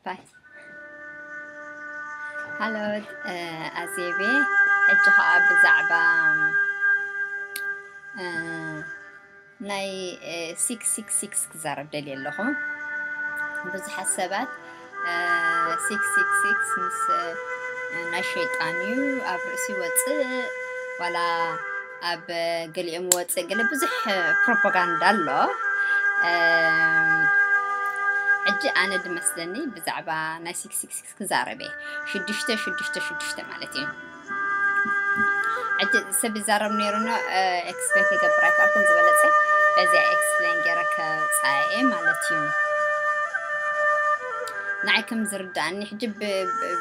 ባይ። ሃሎ፣ ኣዜቤ፣ ሕጂ ኸዓ ብዛዕባ ናይ ሲክስ ሲክስ ሲክስ ክዛረብ ደልየ ኣለኹ። ብዙሓት ሰባት ሲክስ ሲክስ ሲክስ ምስ ናይ ሸይጣን እዩ፣ ኣብ ርእሲ ወፅእ ዋላ ኣብ ገሊኦም ወፅእ ገለ ብዙሕ ፕሮፓጋንዳ ኣሎ። ሕጂ ኣነ ድመስለኒ ብዛዕባ ናይ ሲክስ ሲክስ ሲክስ ክዛረብ እየ። ሽዱሽተ ሽዱሽተ ሽዱሽተ ማለት እዩ። ሕጂ ሰብ ይዛረብ ነይሩ ኖ ኤክስፕሌን ክገብር ኣይከኣልኩን ዝበለፀ በዚያ ኤክስፕሌን ገይረ ከፃየ ማለት እዩ። ንዓይ ከም ዝርዳእኒ ሕጂ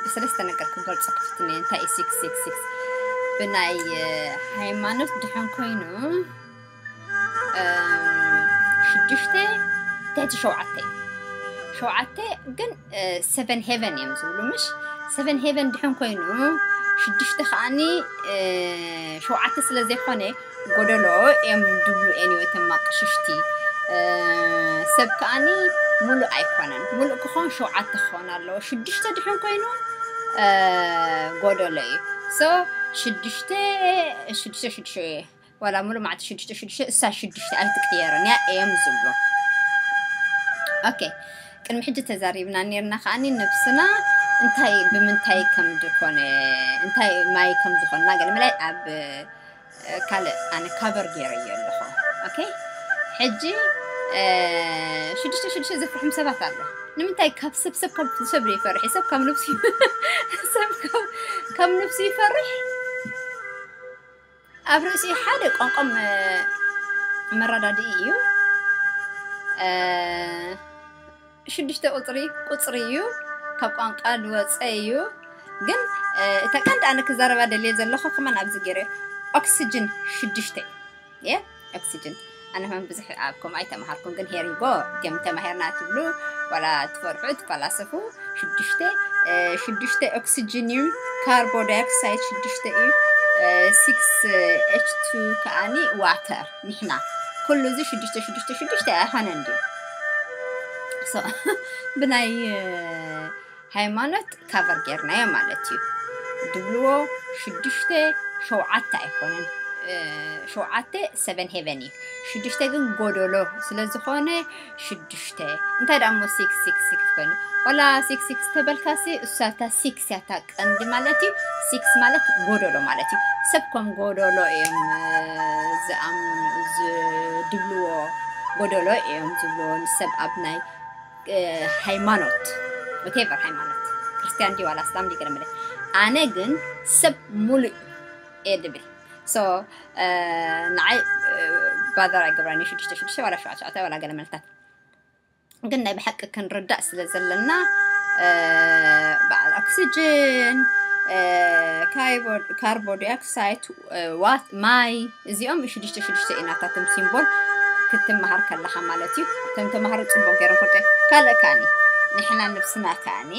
ብሰለስተ ነገር ክገልፆ ክፍትን እየ። እንታይ እዩ ሲክስ ሲክስ ሲክስ? ብናይ ሃይማኖት ድሕን ኮይኑ ሽዱሽተ ትሕቲ ሸውዓተ እዩ። ሸውዓተ ግን ሰቨን ሄቨን እዮም ዝብሉ ምሽ? ሰቨን ሄቨን ድሕን ኮይኑ ሽዱሽተ ከዓኒ ሸውዓተ ስለ ዘይኮነ ጎደሎ እዮም ድብሉ። ኤኒወይ ተማቅሽሽቲ ሰብ ከዓኒ ሙሉእ ኣይኮነን። ሙሉእ ክኾን ሸውዓተ ክኾን ኣለዎ። ሽዱሽተ ድሕን ኮይኑ ጎደሎ እዩ። ሶ ሽዱሽተ ሽዱሽተ ሽዱሽተ ዋላ ሙሉእ ማዕቲ ሽዱሽተ ሽዱሽተ እሳ ሽዱሽተ ኣይትቅየርን እያ እዮም ዝብሉ። ኦኬ፣ ቅድሚ ሕጂ ተዛሪብና ነርና ከዓኒ ነብስና እንታይ ብምንታይ ከም ዝኾነ እንታይ ማይ ከም ዝኾንና ገለ መላይ ኣብ ካልእ ኣነ ካቨር ገይረዮ ኣለኹ። ኦኬ፣ ሕጂ ሽዱሽተ ሽዱሽተ ዘፍርሕም ሰባት ኣሎ። ንምንታይ ካብ ሰብ ሰብ ካብ ሰብ ይፈርሕ ሰብ ካብ ነብሱ ሰብ ካብ ነብሱ ይፈርሕ። ኣብ ርእሲ ሓደ ቋንቋ መረዳድኢ እዩ። ሽዱሽተ ቁፅሪ ቁፅሪ እዩ፣ ካብ ቋንቋ ዝወፀ እዩ። ግን እታ ቀንዲ ኣነ ክዛረባ ደልየ ዘለኹ ከማን ኣብዚ ገይረ ኦክስጅን ሽዱሽተ እየ። ኦክስጅን ኣነ ከማን ብዙሕ ኣብ ከምኡ ኣይተምሃርኩን፣ ግን ሄሪጎ ከም ተማሂርና ትብሉ ዋላ ትፈርሑ ትፈላሰፉ ሽዱሽተ ሽዱሽተ ኦክስጅን እዩ። ካርቦ ዳይኦክሳይድ ሽዱሽተ እዩ። ሲክስ ኤች ቱ ከዓኒ ዋተር። ንሕና ኩሉ እዚ ሽዱሽተ ሽዱሽተ ሽዱሽተ ኣይኮነን ድዩ? ብናይ ሃይማኖት ካቨር ጌርናዮ ማለት እዩ። ድብልዎ ሽዱሽተ ሸውዓተ ኣይኮነን። ሸውዓተ ሰቨን ሄቨን እዩ። ሽዱሽተ ግን ጎደሎ ስለ ዝኾነ ሽዱሽተ። እንታይ ደኣ እሞ ሲክስ ሲክስ ሲክስ ኮይኑ ዋላ ሲክስ ሲክስ ተበልካሲ እሳታ ሲክስ ያታ ቀንዲ ማለት እዩ። ሲክስ ማለት ጎደሎ ማለት እዩ። ሰብ ከም ጎደሎ እዮም ዝኣምኑ ዝድብልዎ፣ ጎደሎ እዮም ዝብልዎ ንሰብ ኣብ ናይ ሃይማኖት፣ ወቴቨር ሃይማኖት፣ ክርስቲያን ድዩ ዋላ እስላም ድዩ ገለ መለ። ኣነ ግን ሰብ ሙሉእ እየ ድብል። ሶ ንዓይ ባዘር ኣይገብራኒ ሽዱሽተ ሽዱሽተ ዋላ ሸውዓተ ሸውዓተ ዋላ ገለ መልታት። ግን ናይ ብሓቂ ክንርዳእ ስለ ዘለና በዓል ኦክስጅን፣ ካርቦ ዳይኦክሳይድ፣ ማይ፣ እዚኦም ሽዱሽተ ሽዱሽተ ኢናታቶም ሲምቦል ክትመሃር ከለኻ ማለት እዩ። ከም ተምሃሮ ፅቡቅ ገይሮም ክርጠ ካልእ ከዓኒ ንሕና ነብስና ከዓኒ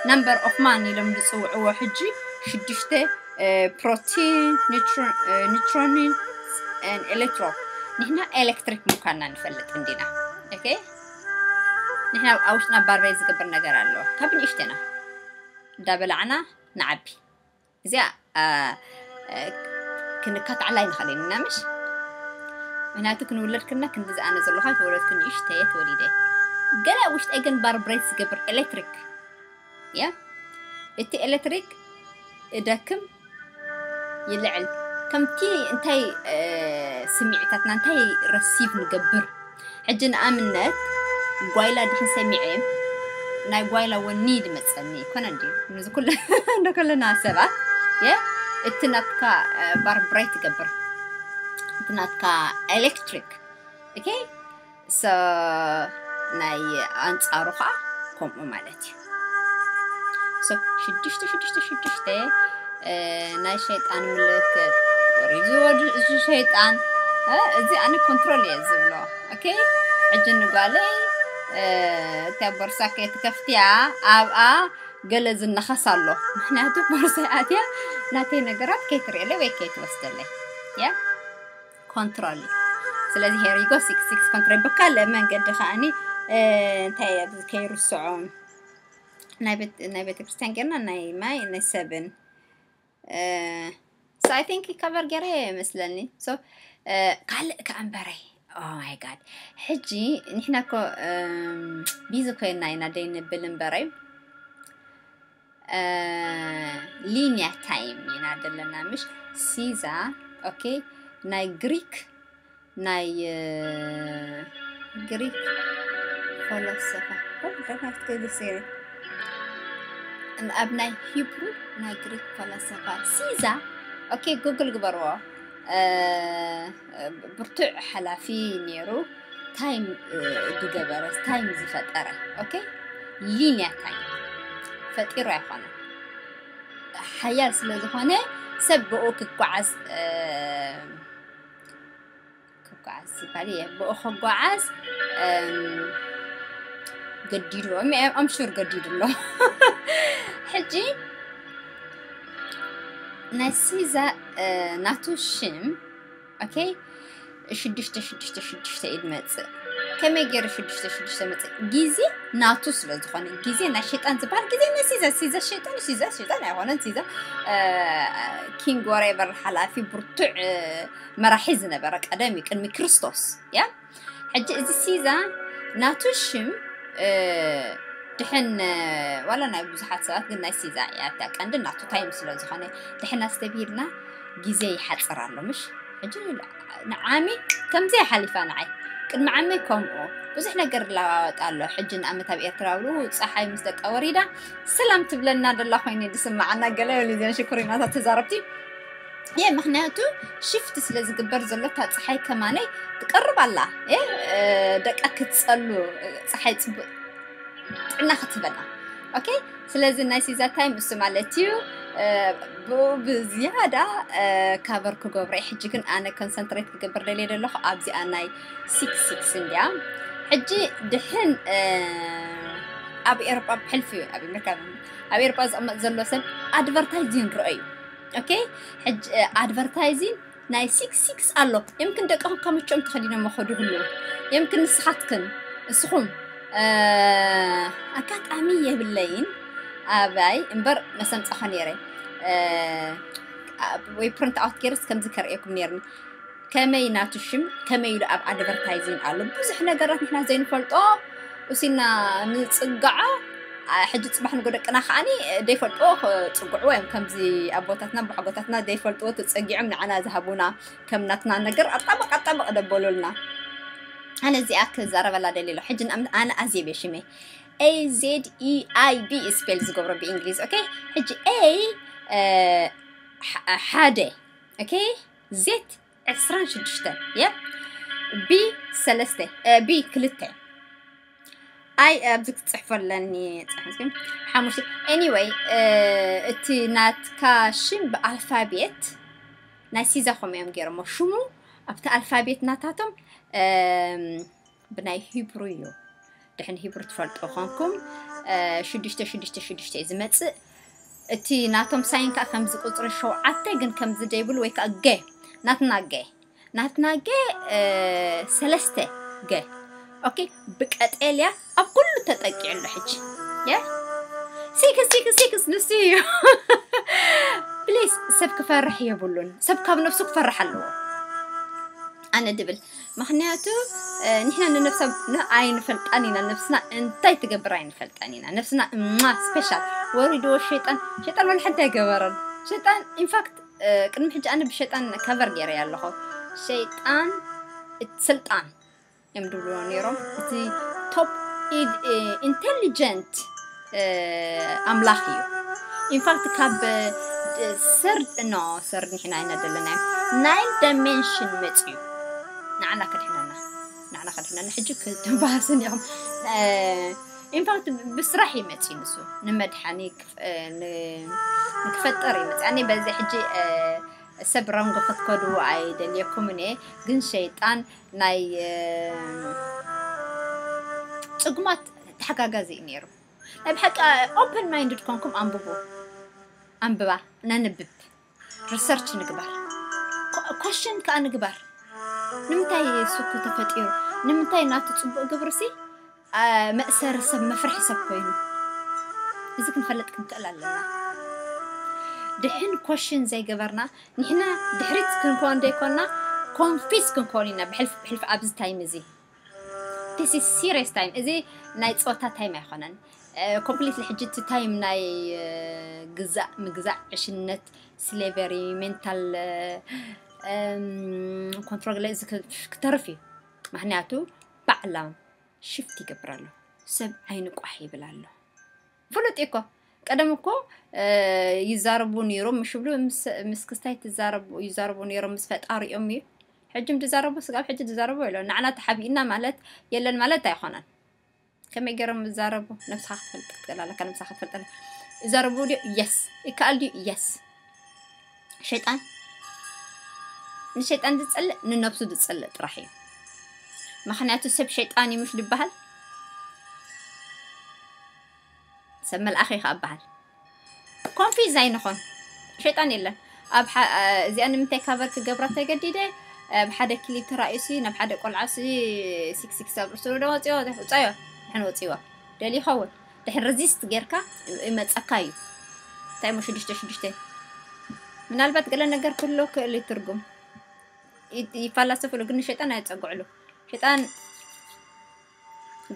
ነምበር ኦፍ ማን ኢሎም ዝፅውዕዎ ሕጂ ሽዱሽተ ፕሮቲን፣ ኒትሮኒን፣ ኤሌክትሮ። ንሕና ኤሌክትሪክ ምኳንና ንፈልጥ እንዲና። ኦኬ፣ ንሕና ኣብ ውሽጥና ባርባይ ዝገብር ነገር ኣሎ። ካብ ንእሽተና እንዳበላዕና ንዓቢ። እዚኣ ክንካትዓላ ይንኽእል ኢና ምሽ? ምክንያቱ ክንውለድ ክና ክንዲ ዝኣነ ዘለኹ ተወለድኩ ንእሽተየ ተወሊደ። ገለ ኣብ ውሽጠይ ግን ባርብሬት ዝገብር ኤሌክትሪክ እያ። እቲ ኤሌክትሪክ እደክም ይልዕል። ከምቲ እንታይ ስምዒታትና እንታይ ረሲቭ ንገብር። ሕጂ ንኣብነት ጓይላ ድሕን ሰሚዐ ናይ ጓይላ ወኒ ድመፀኒ ይኮነ እንዲ ንዚ ኩሉ እንደ ኩልና ሰባት የ እቲ ናትካ ባርብሬት ትገብር እቲ ናትካ ኤሌክትሪክ ኦኬ። ሶ ናይ ኣንጻሩ ከዓ ከምኡ ማለት እዩ። ሶ ሽዱሽተ ሽዱሽተ ሽዱሽተ ናይ ሸይጣን ምልክት ወሪዱ እዚ ሸይጣን እዚ ኣነ ኮንትሮል እየ ዝብሎ። ኦኬ፣ ሕጂ ንጓለይ እታ ቦርሳ ከይትከፍትያ ኣብኣ ገለ ዝነኸስ ኣሎ። ምክንያቱ ቦርሳ ኣትያ ናተይ ነገራት ከይትርእየለይ ወይ ከይትወስደለይ ያ ኮንትሮል። ስለዚ ሄሪጎ ሲክስ ሲክስ ኮንትሮል ብካልእ መንገዲ ከዓኒ እንታይ ኣብዚ ከይርስዖ ናይ ቤተ ክርስቲያን ጌርና ናይ ማይ ናይ ሰብን so I think cover ገይረ ይመስለኒ። So ካልእ ከኣ እምበረይ oh my god ሕጂ ንሕና ኮ ቢዚ ኮይና ኢና ደይ ንብል እምበረይ ሊኒያ ታይም ኢና ዘለና ምሽ ሲዛ okay ናይ ግሪክ ናይ ግሪክ ፈለሰፋ ደናፍትከይልሴ ኣብ ናይ ሂብሩ ናይ ግሪክ ፈለሰፋ ሲዛ okay ጉግል ግበርዎ ብርቱዕ ሓላፊ ነይሩ ታይም ዝገበረ ታይም ዝፈጠረ okay ሊኒያ ታይም ፈጢሩ ኣይኮነን ሓያል ስለ ዝኾነ ሰብ ብኡ ክጓዓዝ ክጓዓዝ ዝበሃል እየ ብኡ ክጓዓዝ ገዲዱ ኣምሹር ገዲዱ ኣሎ ሕጂ ናይ ሲዛ ናቱ ሽም okay ሽዱሽተ ሽዱሽተ ሽዱሽተ እዩ ዝመፅእ ከመይ ገይሩ ሽዱሽተ ሽዱሽተ መፅእ ግዜ ናቱ ስለ ዝኾነ ግዜ ናይ ሸይጣን ዝበሃል ግዜ ናይ ሲዛ ሲዛ ሸይጣን ሲዛ ሸይጣን ኣይኮነን ሲዛ ኪንግ whatever ሓላፊ ብርቱዕ መራሒ ዝነበረ ቀደም እዩ ቅድሚ ክርስቶስ ያ ሕጂ እዚ ሲዛ ናቱ ሽም ድሕን ዋላ ናይ ብዙሓት ሰባት ግን ናይ ሲዛ እያ እታ ቀንዲ ናቱ ታይም ስለ ዝኾነ ድሕን ኣስተብሂልና ግዜ ይሓፅር ኣሎ ምሽ ሕጂ ንዓሚ ከምዚ ሓሊፋ ንዓይ ቅድሚ ዓመይ ከምኡ ብዙሕ ነገር ዝለዋወጥ ኣሎ ሕጂ ንኣመት ኣብ ኤርትራ ብሉ ፀሓይ ምስ ደቃ ወሪዳ ሰላም ትብለና ደላ ኮይኑ ዝስማዓና ገለ ሊዘን ሽኩሪናታት ተዛረብቲ የ ምክንያቱ ሽፍት ስለ ዝግበር ዘሎ እታ ፀሓይ ከማነይ ትቀርብ ኣላ ደቃ ክትፀሉ ፀሓይ ፅቡቅ ጥዕና ክትበላ okay ስለዚ ናይ ሲዛ ታይም እሱ ማለት እዩ ብኡ ብዝያዳ ካቨር ክገብሮ ሕጂ ግን ኣነ ኮንሰንትሬት ክገብር ደልየ ዘለኹ ኣብዚኣ ናይ six six እንድያ ሕጂ ድሕን ኣብ ኤሮጳ ብሕልፊ ኣብ ኣሜሪካ ኣብ ኤሮጳ ዝቕመጥ ዘሎ ሰብ ኣድቨርታይዚን ርአዩ okay ሕጂ ኣድቨርታይዚን ናይ six six ኣሎ የምክን ደቅኹም ከመቸኦም ተኸዲኖም መኸዱ ህሉ የምክን ንስኻትክን እስኹም ኣጋጣሚ የብለይን ኣባይ እምበር መሰምፃኸ ነይረ ወይ ፕሪንት ኣውት ገይርስ ከምዚ ከርእየኩም ነይርኒ ከመይ ናቱ ሽም ከመይ ኢሉ ኣብ ኣድቨርታይዚንግ ኣሎ ብዙሕ ነገራት ንሕና ዘይንፈልጦ እሲና ንፅጋዖ ሕጂ ፅባሕ ንጎ ደቅና ከዓኒ ዘይፈልጥዎ ክፅግዕዎ እዮም ከምዚ ኣቦታትና ብሓጎታትና ዘይፈልጥዎ ተፀጊዖም ንዓና ዝሃቡና ከም ናትና ነገር ኣጣበቅ ኣጣበቅ ደበሉልና ኣነ እዚኣ ክዛረበላ ደሊሎ ሕጂ ኣነ ኣዜብ ሽመይ A Z E I B ስፔል ዝገብሮ ብእንግሊዝ okay ሕጂ A ሓደ okay ዜት ዕስራን ሽዱሽተን የ ቢ ሰለስተ ቢ ክልተ ኣይ ኣብዚ ክትፅሕፎ ኣለኒ ሓሙሽተ anyway እቲ ናትካ ሽም ብኣልፋቤት ናይ ሲዛ ከምኡ እዮም ገይሮሞ ሽሙ ኣብቲ ኣልፋቤት ናታቶም ብናይ ሂብሩ እዩ ድሕን ሂብሩ ትፈልጡ ኮንኩም ሽዱሽተ ሽዱሽተ ሽዱሽተ እዩ ዝመፅእ እቲ ናቶም ሳይን ከዓ ከምዚ ቁፅሪ ሸውዓተ ግን ከምዚ ደይብሉ ወይ ከዓ ገ ናትና ገ ናትና ገ ሰለስተ ገ okay ብቀጤልያ ኣብ ኩሉ ተጠቂዑ ኣሎ ሕጂ የ six six six ንሱ እዩ please ሰብ ክፈርሕ የብሉን ሰብ ካብ ነፍሱ ክፈርሕ ኣለዎ ኣነ ድብል ምክንያቱ ንሕና ንነብሳ ኣይንፈልጣን ኢና ነብስና እንታይ ትገብር ኣይንፈልጣን ኢና ነብስና እማ special ወሪድዎ ሸይጣን ሸይጣን ወላ ሓንቲ ኣይገበረን ሸይጣን in fact ቅድሚ ሕጂ ኣነ ብሸይጣን cover ገይረ ኣለኹ ሸይጣን ስልጣን እዮም ድብልዎ ነይሮም እቲ top intelligent ኣምላኽ እዩ in fact ካብ third no third ንሕና ኢና ዘለና ናይል dimension መፅዩ ንዓና ከድሕነና ንዓና ከድሕነና ሕጂ ክትባሃስን ኢኹም in fact ብስራሕ እዩ መፅዩ ንሱ ንመድሓኒ ንክፈጠር እዩ መፅኣኒ በዚ ሕጂ ሰብ ሮንግ ክትከዱ ኣይደልየኩምን እየ ግን ሸይጣን ናይ ፅጉማት ተሓጋጋዚ እዩ ነይሩ ናይ ብሓቂ open minded ኮንኩም ኣንብቡ ኣንብባ ነንብብ research ንግበር question ከዓ ንግበር ንምንታይ ስኩ ተፈጢሩ ንምንታይ ናቱ ፅቡቅ ግብርሲ መእሰሪ ሰብ፣ መፍርሒ ሰብ ኮይኑ፣ እዚ ክንፈልጥ ክንክእል ኣለና። ድሕን ኮሽን ዘይገበርና፣ ንሕና ድሕሪት ክንኮን ዘይኮንና፣ ኮንፊስ ክንኮን ኢና ብሕልፍ ብሕልፍ ኣብዚ ታይም እዚ። This is serious time። እዚ ናይ ጸወታ ታይም ኣይኮነን። ኮምፕሊትሊ ሕጂ እቲ ታይም ናይ ግዛእ ምግዛእ፣ ዕሽነት፣ ስሌቨሪ፣ ሜንታል ኮንትሮል እዚ ክተርፍ እዩ። ምክንያቱ ባዕላ ሽፍት ይገብር ኣሎ። ሰብ ዓይኒ ቋሕ ይብል ኣሎ። ፍሉጥ እዩ እኮ። ቀደም እኮ ይዛረቡ ነይሮም፣ ምሽ ብሉ ምስ ክስታይ ይዛረቡ ነይሮም ምስ ፈጣሪኦም እዩ። ሕጂ ዝዛረቡ ስጋብ ሕጂ ዝዛረቡ ኣሎ። ንዓና ተሓቢእና ማለት የለን ማለት ኣይኮነን። ከመይ ገይሮም ይዛረቡ? ነብስኻ ክትፈልጥ ትኽእል ኣለካ። ነብስኻ ክትፈልጥ ኣለካ። ይዛረቡ ድዮ? የስ። ይከኣል ድዩ? የስ። ሸይጣን ንሸይጣን ዝጸልእ ንነብሱ ዝጸልእ ጥራሕ እዩ። ምክንያቱ ሰብ ሸይጣን እዩ ምሽ ዝበሃል፣ ሰብ መልኣኽ እዩ ከዓ በሃል። ኮንፊዝ ኣይንኾን። ሸይጣን የለን ኣብ እዚኣ ንምንታይ ካቨር ክገብራ ተገዲደ? ኣብ ሓደ ክሊፕ ተራእዩሲ ናብ ሓደ ቆልዓ ሲ ሲክስ ሲክስ ኣብ ርእሱ ዶ ወፅዮ ውፃዮ? ንሕን ወፅዎ ደሊ ይኸውን። ድሕን ሬዚስት ጌርካ ይመፀካ እዩ። እንታይ ሞ ሽዱሽተ ሽዱሽተ? ምናልባት ገለ ነገር ክህሎ ክእል እዩ ትርጉም። ይፈላሰፍሉ ግን ንሸይጣን ኣየፀግዕሉ። ሸይጣን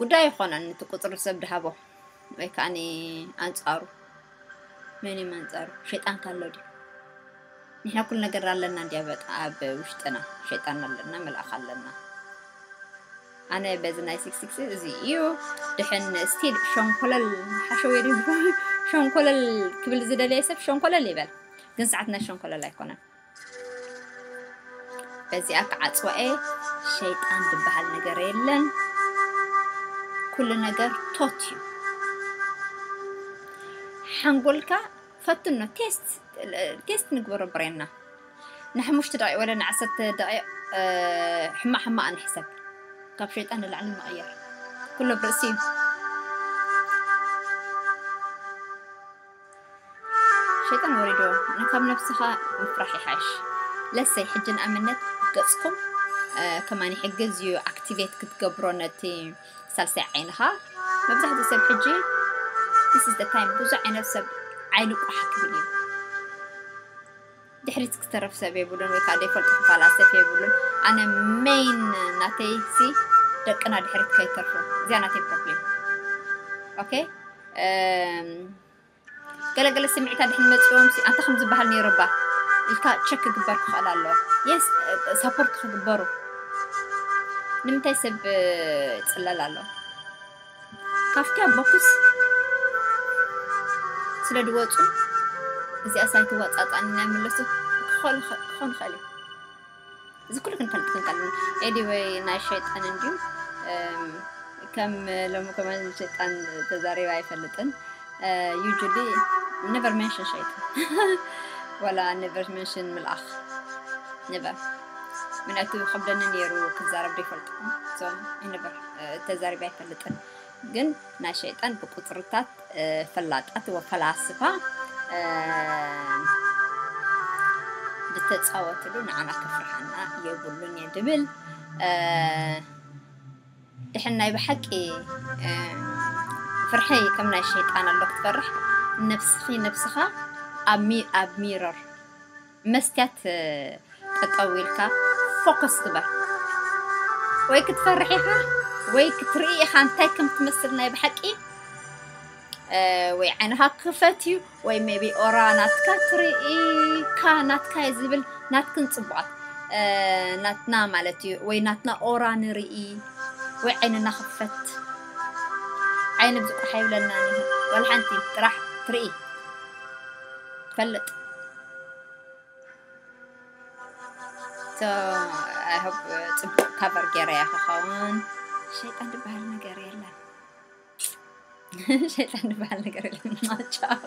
ጉዳይ ይኾነን እቲ ቁፅሪ ሰብ ድሃቦ ወይ ከዓ ኣንፃሩ። መን እዮም ኣንፃሩ? ሸይጣን ካሎ ድዩ? ንሕና ኩሉ ነገር ኣለና እንዲ ኣብ ውሽጥና ሸይጣን ኣለና፣ መልኣኽ ኣለና። ኣነ በዚ ናይ ሲክስ ሲክስ እዚ እዩ ድሕን ስቲል ሸንኮለል ሓሸው የድህብሮ ሸንኮለል ክብል ዝደለየ ሰብ ሸንኮለል ይበል። ግን ሰዓትና ሸንኮለል ኣይኮነን። በዚኣ ክዓፅዋ እየ። ሸይጣን ዝበሃል ነገር የለን። ኩሉ ነገር ቶት እዩ። ሓንጎልካ ፈትኖ፣ ቴስት ቴስት ንግበሮ ብሬና። ንሓሙሽተ ደቂቕ ወለ ንዓሰርተ ደቂቕ ሕማቕ ሕማቕ ንሕሰብ። ካብ ሸይጣን ንላዕሊ ንቕየር። ኩሎ ብርእሲ እዩ። ሸይጣን ወሪዶ ንካብ ነብስኻ ምፍራሕ ይሓይሽ። ለሰይ ሕጂ ንኣብነት ገጽኩም ከማን ይሕግዝ እዩ ኣክቲቬት ክትገብሮ ነቲ ሳልሳይ ዓይንኻ። መብዛሕትኡ ሰብ ሕጂ this is the time ብዙሕ ዓይነት ሰብ ዓይኑ ቋሕ ክብል እዩ። ድሕሪት ክተረፍ ሰብ የብሉን ወይ ከዓ ደይፈልጡ ክፈላሰፍ የብሉን። ኣነ ሜይን ናተይ ሲ ደቅና ድሕሪት ከይተርፉ እዚኣ ናተይ ፕሮብሌም። ኦኬ ገለገለ ስምዒታት ድሕን መፂኦም ሲ ኣንታ ከም ዝበሃል ነይሩ ባ ኢልካ ቸክ ክግበር ክኽእል ኣለዎ። የስ ሳፖርት ክግበሩ ንምንታይ ሰብ ፅለል ኣለዎ? ካብቲ ኣብ ቦክስ ስለ ድወፁ እዚኣ ሳይትዋፃፃኒ ናይ መለሱ ክኾን ይኽእል እዩ። እዚ ኩሉ ክንፈልጥ ክንቀል ኤዲወይ ናይ ሸይጣን እንድዩ። ከም ሎሚ ከማን ሸይጣን ተዛሪባ ኣይፈልጥን። ዩጁሊ ነቨር ሜንሽን ሸይጣን ወላ ነቨር ሜንሽን ምልኣኽ ነቨር። ምክንያቱ ከብደኒ ነይሩ ክዛረብ ዘይፈልጥ ነቨር ተዛሪባ ኣይፈልጥን። ግን ናይ ሸይጣን ብቁፅርታት ፈላጣት ወፈላስፋ ዝተፃወትሉ ንዓና ከፍርሓና የብሉን እየ ድብል። ድሕን ናይ ብሓቂ ፍርሒ ከም ናይ ሸይጣን ኣሎ ክትፈርሕ ነብስኺ ነብስኻ ኣብ ሚረር መስትያት ጠጠው ኢልካ ፎከስ ግበር። ወይ ክትፈርሕ ኢኻ ወይ ክትርኢ ኢኻ እንታይ ከም ትመስል ናይ ብሓቂ። ወይ ዓይንኻ ክፈት እዩ ወይ ሜቢ ኦራ ናትካ ትርኢካ ናትካ እዩ ዝብል ናትክን ፅቡቓት ናትና ማለት እዩ ወይ ናትና ኦራ ንርኢ ወይ ዓይንና ክፈት። ዓይኒ ብዝቁሕ ኣይብለና ወላ ሓንቲ ጥራሕ ትርኢ ትፈልጥ። So I hope ፅቡቅ ካቨር ገይረ እያ ክኸውን። ሸይጣን ዝበሃል ነገር የለን። ሸይጣን ዝበሃል ነገር የለን። ቻው።